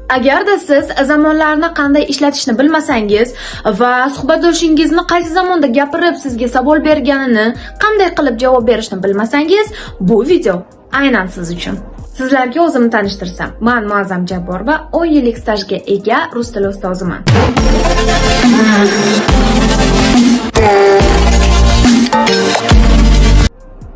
Agarda siz zamonlarni qanday ishlatishni bilmasangiz va suhbatdoshingizni qaysi zamonda gapirib sizga savol berganini qanday qilib javob berishni bilmasangiz, bu video aynan siz uchun. Sizlarga o'zimni tanishtirsam, man Muazzam Jabborova, 10 yillik stajga ega rus tili ustoziman.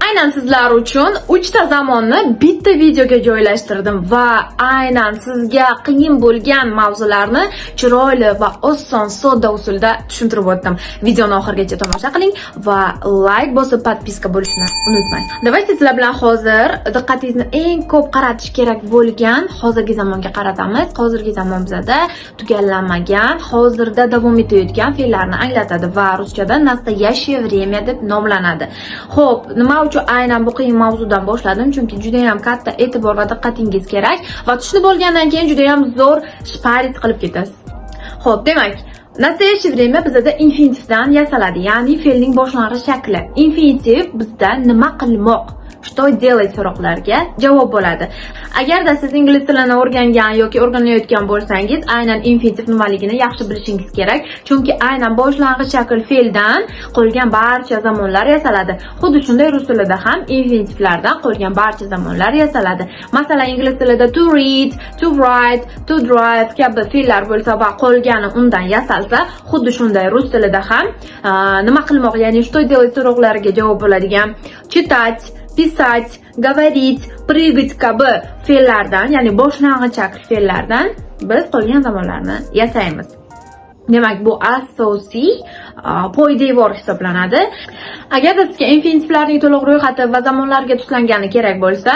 Aynan sizlar uchun 3 ta zamonni bitta videoga joylashtirdim va aynan sizga qiyin bo'lgan mavzularni chiroyli va oson, sodda usulda tushuntirib o'tdim. Videoni oxirigacha tomosha qiling va layk bosib, подписка bo'lishni unutmang. Давайте sizlar bilan hozir diqqatingizni eng ko'p qaratish kerak bo'lgan hozirgi zamonga qaratamiz. Hozirgi zamon bizada tugallanmagan, hozirda davom etayotgan fe'llarni anglatadi va ruschada настоящее время deb nomlanadi. Xo'p, nima uchun aynan bu qiyin mavzudan boshladim? Chunki juda ham katta e'tibor va diqqatingiz kerak va tushunib olgandan keyin juda ham zo'r шпарить qilib ketasiz. Xo'p, demak, настоящее время bizada infinitivdan yasaladi, ya'ni fe'lning boshlang'ich shakli. Infinitiv bizda nima qilmoq, что делать so'roqlarga javob bo'ladi. Agarda siz ingliz tilini o'rgangan yoki o'rganayotgan bo'lsangiz, aynan infinitiv nimaligini yaxshi bilishingiz kerak, chunki aynan boshlang'ich shakl fe'ldan qolgan barcha zamonlar yasaladi. Xuddi shunday rus tilida ham infinitivlardan qolgan barcha zamonlar yasaladi. Masalan, ingliz tilida to read, to write, to drive kabi fe'llar bo'lsa va qolgani undan yasalsa, xuddi shunday rus tilida ham nima qilmoq, ya'ni что делать so'roqlariga javob bo'ladigan читать, писать, говорить, прыгать kabi fe'llardan, ya'ni boshlang'ich shakl fe'llardan biz qolgan zamonlarni yasaymiz. Demak, bu asosiy poydevor hisoblanadi. Agarda sizga infinitivlarning to'liq ro'yxati va zamonlarga tuslangani kerak bo'lsa,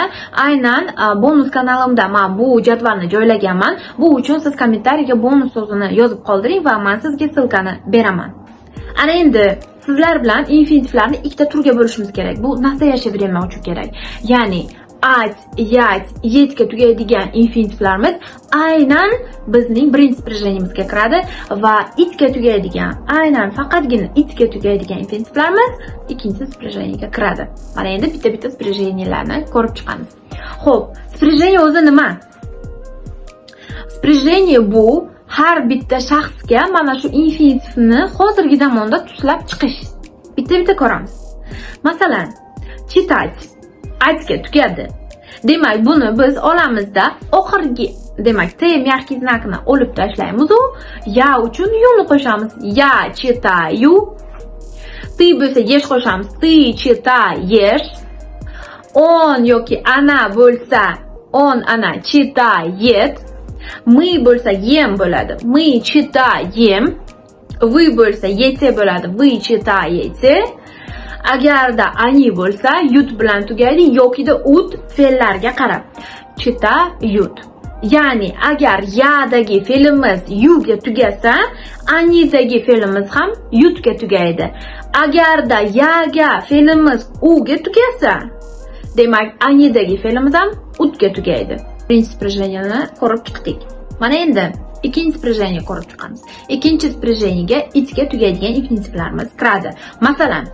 aynan bonus kanalimda men bu jadvalni joylaganman. Bu uchun siz kommentariyaga bonus so'zini yozib qoldiring va men sizga ссылка ni beraman. Ana endi sizlar bilan infinitivlarni ikkita turga bo'lishimiz kerak. Bu настоящее время uchun kerak. Ya'ni ать, ять, еть ga tugaydigan infinitivlarimiz aynan bizning birinchi спряжение mizga kiradi va ить ga tugaydigan, aynan faqatgina ить ga tugaydigan infinitivlarimiz ikkinchi спряжение ga kiradi. Mana endi bitta-bitta спряжение larni ko'rib chiqamiz. Xo'p, спряжение o'zi nima? Спряжение bu har bitta shaxsga mana shu infinitivni hozirgi zamonda tuslab chiqish. Bitta-bitta ko'ramiz. Masalan, читать ать ga tugadi. Demak, buni biz olamizda oxirgi, demak, Т мягкий знак ni olib tashlaymiz u, я uchun ю ni qo'shamiz. Я читаю. Ты bo'lsa ешь qo'shamiz. Ты читаешь. Он yoki она bo'lsa, он, она читает. Мы bo'lsa ем bo'ladi. Мы читаем. Вы bo'lsa ете bo'ladi. Вы читаете. Agarda они bo'lsa, ют bilan tugaydi yokida ут fe'llarga qarab. Читают. Ya'ni agar я dagi fe'limiz ю ga tugasa, они dagi fe'limiz ham ют ga tugaydi. Agarda я ga fe'limiz у ga tugasa, demak, они dagi fe'limiz ham ут ga tugaydi. Birinchi спряжение ni ko'rib chiqdik. Mana endi ikkinchi спряжение ko'rib chiqamiz. Ikkinchi спряжение ga ить ga tugaydigan infinitivlarimiz kiradi. Masalan,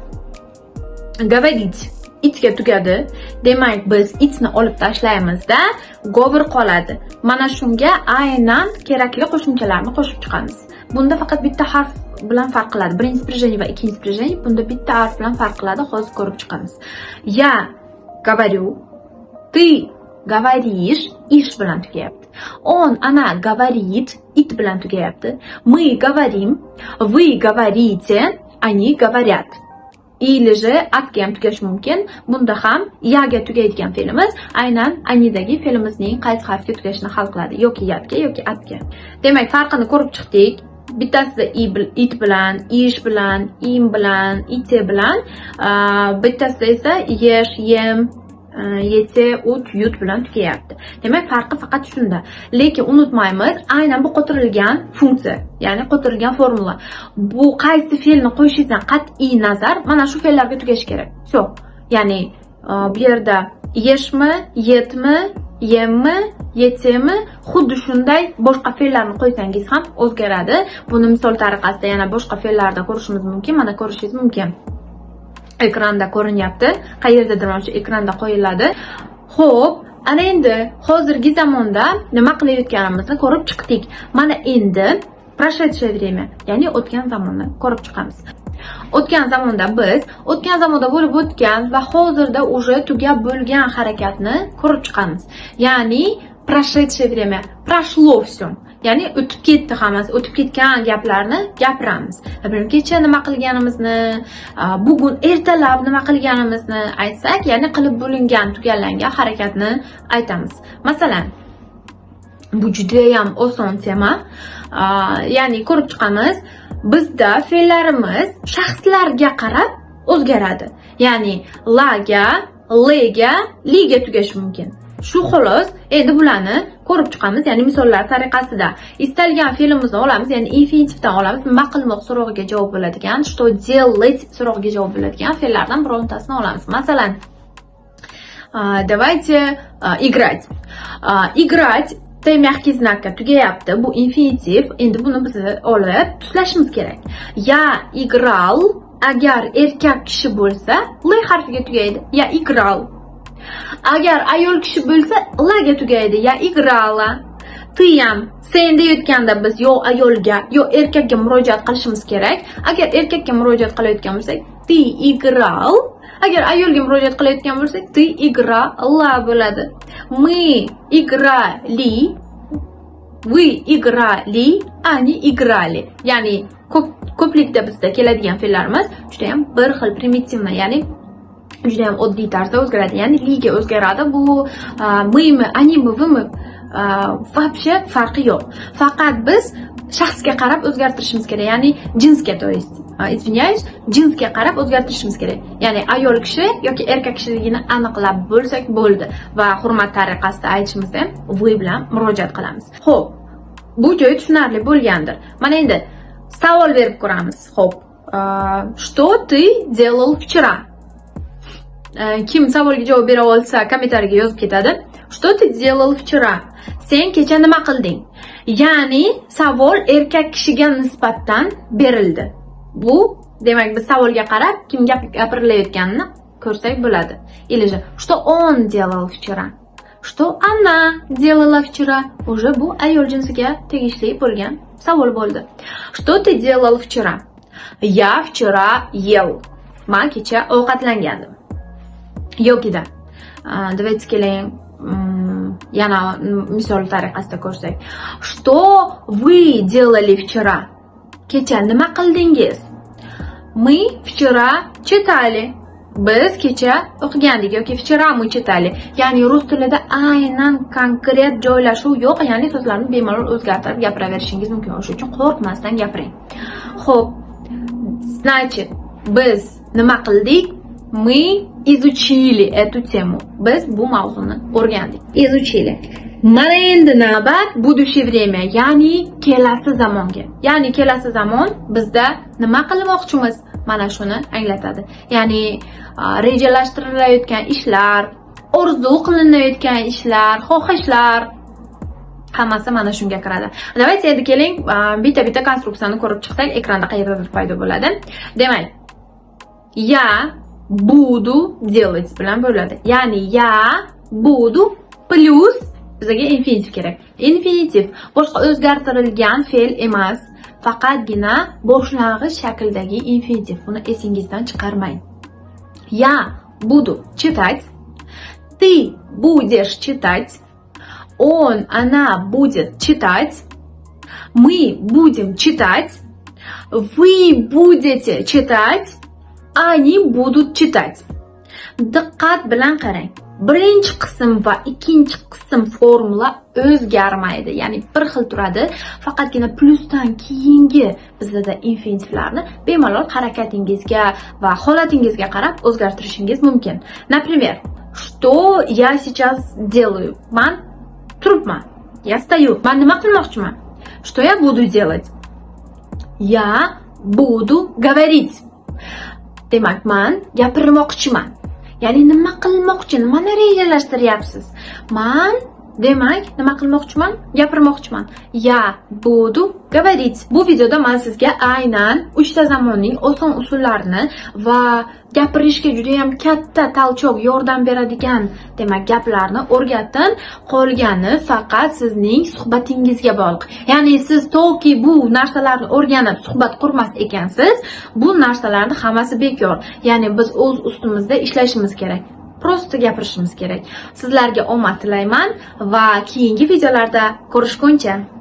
говорить ить ga tugadi. Demak, biz ить ni olib tashlaymizda, говор qoladi. Mana shunga aynan kerakli qo'shimchalarni qo'shib chiqamiz. Bunda faqat bitta harf bilan farq qiladi. Birinchi спряжение va ikkinchi спряжение bunda bitta harf bilan farq qiladi. Hozir ko'rib chiqamiz. Я говорю, ты говоришь, ишь bilan tugayapti. Он, она говорит, ит bilan tugayapti. Мы говорим, вы говорите, они говорят. Или же ат ga ham tugashi mumkin. Bunda ham я ga tugaydigan fe'limiz aynan они dagi fe'limizning qaysi harfga tugashini hal qiladi. Yoki ят ga, yoki ат ga. Demak, farqini ko'rib chiqdik. Bittasida ит bilan, ишь bilan, им bilan, ите bilan, bittasida esa ешь, ем, ете, ут, ют bilan tugayapti. Demak, farqi faqat shunda. Lekin unutmaymiz, aynan bu qotirilgan funksiya, ya'ni qotirilgan formula. Bu qaysi fe'lni qo'yishingizdan qat'iy nazar mana shu fe'llarga tugashi kerak. Всё. Ya'ni bu yerda ешь mi, ет mi, ем mi, ете mi, xuddi shunday boshqa fe'llarni qo'ysangiz ham o'zgaradi. Buni misol tariqasida yana boshqa fe'llarda ko'rishimiz mumkin. Mana ko'rishingiz mumkin. Ekranda ko'rinyapti. Qayerdadir mana shu ekranda qo'yiladi. Xo'p, Ana endi hozirgi zamonda nima qilayotganimizni ko'rib chiqdik. Mana endi прошедшее время, ya'ni o'tgan zamonni ko'rib chiqamiz. O'tgan zamonda biz o'tgan zamonda bo'lib o'tgan va hozirda уже tugab bo'lgan harakatni ko'rib chiqamiz. Ya'ni прошедшее время, прошло все. Ya'ni o'tib ketdi hammasi, o'tib ketgan gaplarni gapiramiz. Например, kecha nima qilganimizni, bugun ertalab nima qilganimizni aytsak, ya'ni qilib bo'lingan, tugallangan harakatni aytamiz. Masalan, bu judayam oson tema. Ya'ni ko'rib chiqamiz, bizda fe'llarimiz shaxslarga qarab o'zgaradi. Ya'ni ла ga, ле ga, ли ga tugashi mumkin. Shu xolos. Endi bularni ko'rib chiqamiz, ya'ni misollar tariqasida. Istalgan fe'limizni olamiz, ya'ni infinitivdan olamiz, nima qilmoq so'rog'iga javob bo'ladigan, что делать so'rog'iga javob bo'ladigan fe'llardan birontasini olamiz. Masalan, давайте играть. Играть Т мягкий знак ka tugayapti. Bu infinitiv. Endi buni biz olib tuslashimiz kerak. Я играл, agar erkak kishi bo'lsa, Л harfiga tugaydi. Я играл. Agar ayol kishi bo'lsa, ла ga tugaydi. Я играла. Ты ham, sen deyotganda biz yo ayolga, yo erkakka murojaat qilishimiz kerak. Agar erkakka murojaat qilayotgan bo'lsak, ты играл. Agar ayolga murojaat qilayotgan bo'lsak, ты играла bo'ladi. Мы играли, вы играли, они играли. Ya'ni ko'p ko'plikda bizda keladigan fe'llarimiz juda ham bir xil примитивно, ya'ni juda ham oddiy tarzda o'zgaradi. Ya'ni ли ga o'zgaradi. Bu мы mi, они mi, вы mi, вообще farqi yo'q. Faqat biz shaxsga qarab o'zgartirishimiz kerak, ya'ni jinsga, то есть, извиняюсь, jinsga qarab o'zgartirishimiz kerak. Ya'ni ayol kishi yoki erkak kishiligini aniqlab bo'lsak bo'ldi va hurmat tariqasida aytishimizda ham вы bilan murojaat qilamiz. Xo'p, bu joyi tushunarli bo'lgandir. Mana endi savol berib ko'ramiz. Xo'p, что ты делал вчера? Kim savolga javob bera olsa, kommentariyaga yozib ketadi. Что ты делал вчера? Sen kecha nima qilding? Ya'ni savol erkak kishiga nisbatan berildi. Bu demak, biz savolga qarab kimga gapirilayotganini ko'rsak bo'ladi. Или же что он делал вчера? Что она делала вчера? Уже bu ayol jinsiga tegishli bo'lgan savol bo'ldi. Что ты делал вчера? Я вчера ел. Man kecha ovqatlangandim. Yokida давайте keling, yana misol tariqasida ko'rsak. Что вы делали вчера? Kecha nima qildingiz? Мы вчера читали. Biz kecha o'qigandik yoki вчера мы читали. Ya'ni rus tilida aynan konkret joylashuv yo'q, ya'ni so'zlarni bemalol o'zgartirib gapiraverishingiz mumkin. O'sha uchun qo'rqmasdan gapiring. Xo'p, значит, biz nima qildik? Мы изучили эту тему. Biz bu mavzuni o'rgandik. Изучили. Mana endi navbat будущее время, ya'ni kelasi zamonga. Ya'ni kelasi zamon bizda nima qilmoqchimiz? Mana shuni anglatadi. Ya'ni rejalashtirilayotgan ishlar, orzu qilinayotgan ishlar, xohishlar hammasi mana shunga kiradi. Давайте endi keling, bitta-bitta konstruksiyani ko'rib chiqsak, ekranda qayerdadir paydo bo'ladi. Demak, я буду делать bilan bo'ladi. Ya'ni я буду плюс bizga infinitiv kerak. Infinitiv boshqa o'zgartirilgan fe'l emas, faqatgina boshlang'ich shakldagi infinitiv. Buni esingizdan chiqarmang. Я буду читать, ты будешь читать, он, она будет читать, мы будем читать, вы будете читать, они будут читать. Diqqat bilan qarang. Birinchi qism va ikkinchi qism formula o'zgarmaydi, ya'ni bir xil turadi. Faqatgina plyusdan keyingi bizda infinitivlarni bemalol harakatingizga va holatingizga qarab o'zgartirishingiz mumkin. Например, что я сейчас делаю? Man turibman. Я стою. Man nima qilmoqchiman? Что я буду делать? Я буду говорить. Demak, man gapirmoqchiman. Ya'ni nima qilmoqchi, nimani rejalashtiryapsiz? Man, demak, nima qilmoqchiman? Gapirmoqchiman. Я буду Говорить. Bu videoda men sizga aynan uchta zamonning oson usullarini va gapirishga juda ham katta толчок, yordam beradigan, demak, gaplarni o'rgatdim. Qolgani faqat sizning suhbatingizga bog'liq. Ya'ni siz toki bu narsalarni o'rganib suhbat qurmas ekansiz, bu narsalarni hammasi bekor. Ya'ni biz o'z ustimizda ishlashimiz kerak. Просто gapirishimiz kerak. Sizlarga omad tilayman va keyingi videolarda ko'rishguncha.